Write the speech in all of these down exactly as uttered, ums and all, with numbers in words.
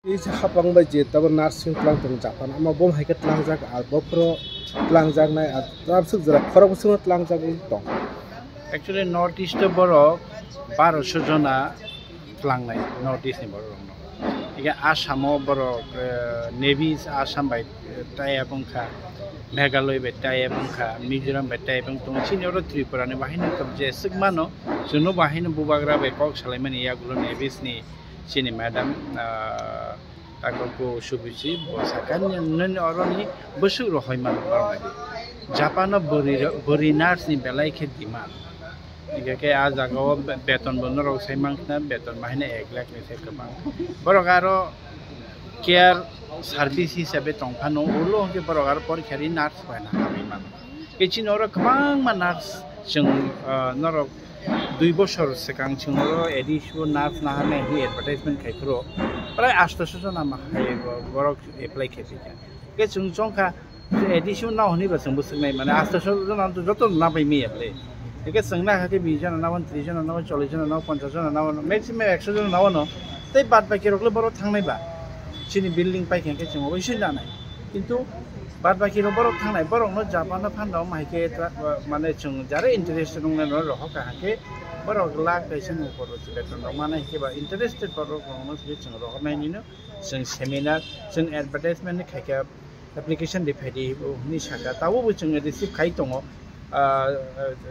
Tei se hapang bai je tabuk nursing tlang tong Japan, omo bo hai khe tlangjak, ar bophoro tlangjaknai, ar tabsuk jora khorok bwswkno tlangjagwi tong. Actually, North East o borok barosho jona tlangnai, North East ni borok rokno. Ega Assam o borok, eh, Navy Assam bai, eh, tie up wngkha, Meghalaya bai tie up wngkha, Mizoram bai tie up wng tongo. Chini oro Tripura ni bahai no je swk mano, chwngno bahai no bubagra bai kok salaimani yagulo Navy ni chini madam, ah, Takoku Subichi, bo sakha, "Nini oroni bwswk rohoi mano borok nai di." Japan o bwrwi ro-, bwrwi nurse ni belai khe demand. Hingkhe khe a jaga o be-, beton bo norok sai mankha, beton bahai no ek lakh ni sai kwbang. Borok aro care service hisabe tong phano, ulo hwnkhe borok aro porikha ri nurse bai na hamwi mano. Khe chini oro kwbangma nurse chwng, ah, norok dui bosor swkang chwng oro A D C o nurse naharnai hwnwi advertisement khai phuru prai asto sho jona ma hai bo-, borok apply khai phaikha. Khe chwng chongkha A D C o nao hwnwi ba chwng bwswk nai mane asto sho jona to joto na bai maya ble. Khe chwng na kha khe bish jona nao, tris jona nao, chollish jona nao, ponchash jona nao, maximum ekso jona nao no. Tei bad baki rok le borok thangnai ba. Chini building pai khe chwng obo isi nanai. Kintu bad baki rok borok thangnai, borok no Japan no phan rok mai khe tra-, mane chwng jare interested wng nai no rohor ka hwnkhe borok lakh kaisa ni upor rok beton rok mane hwnkhe ba interested borok rok no se chwng rohor nai nino chwng seminar, chwng advertisement ni khaikha application de phai di hwnwi sakha. Tabuk bo chwng receive khai tongo, ah,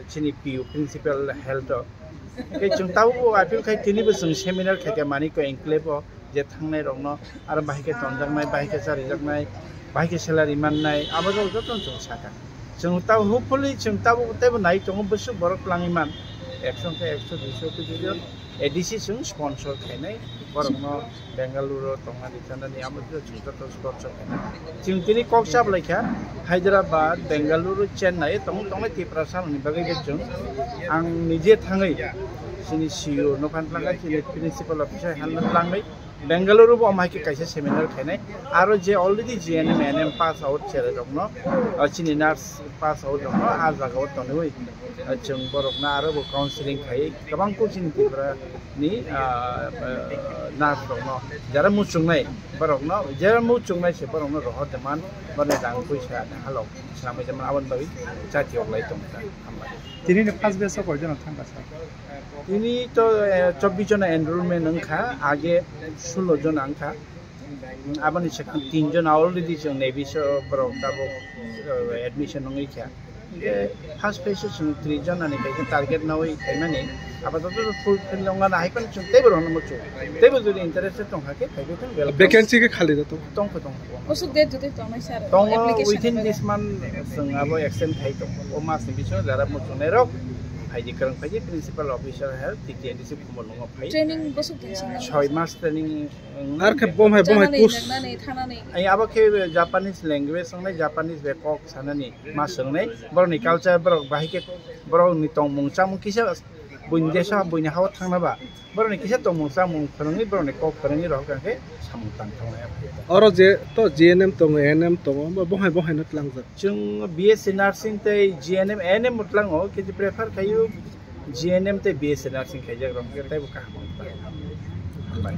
chini P U, Principal Health o. Hwnkhe chwng tabuk bo appeal khai tini bo chwng seminar khaikha Manikya Enclave o. Je thangnai rokno aro bahai khe tonjaknai, bahai khe charijaknai, bahai khe salary mannai, abo rok joto no chwng sakha. Chwng tabo hopefully chwng tabo teibo nai tongo bwswk borok twlangwi man. Ekso khe ekso, duiso khe duiso, A D C chwng sponsor khainai borokno Bengaluru tongnani chanani abo khe chwng joto sponsor khainai. Chwng tini kok chap laikha Hyderabad, Bengaluru, Chennai tong tongnai Tiprasa rokni bagwi khe chwng ang nije thangwi chini C E O no phan twlangkha, chini principal officer hai no twlangwi Bengaluru bo omo hai khe kaisa seminar khainai. Aro je already G N M, A N M pass out cherai rokno, ah, chini nurse pass out rokno ah jaga o tonwi, ah, chwng borokno aro bo counseling khai kwbang kuk chini Tripura ni, ah, ah, nurse rokno jara muchungnai borokno, jara muchungnai se borokno rohor de man, borokni rang puisa halok swnamwi de man, aboni bagwi chati oklai tongkha. Hambai. Tini ni first batch o koi jona thangkha sir? Tini to, eh, chobbish jona enrollment wngkha, age sullo jona wngkha. Aboni swkang tin jona already chwng Navy so borok tabuk, eh, admission wngwi kha. Hingkhe first phase o chwng tris jona ni kaisa target nawi khaimani. Apatot fulfill wngmani hai phano chwng teibo rohorno muchungo. Teibo jodi interested tongkha khe phaibai thang welcome. Vacancy khe khali da to? Tongkha, tongkha. Bwswk date jodi tongnai sir? Tongo, application within available. This month chwng abo extend khai tongo. O mas ni bisingo jara muchungnai rok phaidi, kwrwng phaidi, principal officer health, T T A D C Khumulwngo phai. Training bwswk din swngnai? Soi mas training wng. Ar khe bo hai, bo hai chanani, course nengnani, thanani. Ai abo khe Japanese language wngnai, Japanese bai kok sanani ma swngnai. Borokni culture, borok bahai khe borokni tongmung chamung kisa buini deso, buini hao thangna ba. Borokni kisa tongmung chamung phwrwngwi, borokni kok phwrwngwi rohor kha khe samung tang thangna ya. Oro je to G N M tongo, A N M tongo, bo bohai bohai no tlangjak. Chwng B S C nursing tei G N M, A N M bo tlango, kintu prefer khaio G N M tei B S C nursing khaijak rok, tei bo kaham. Hambai.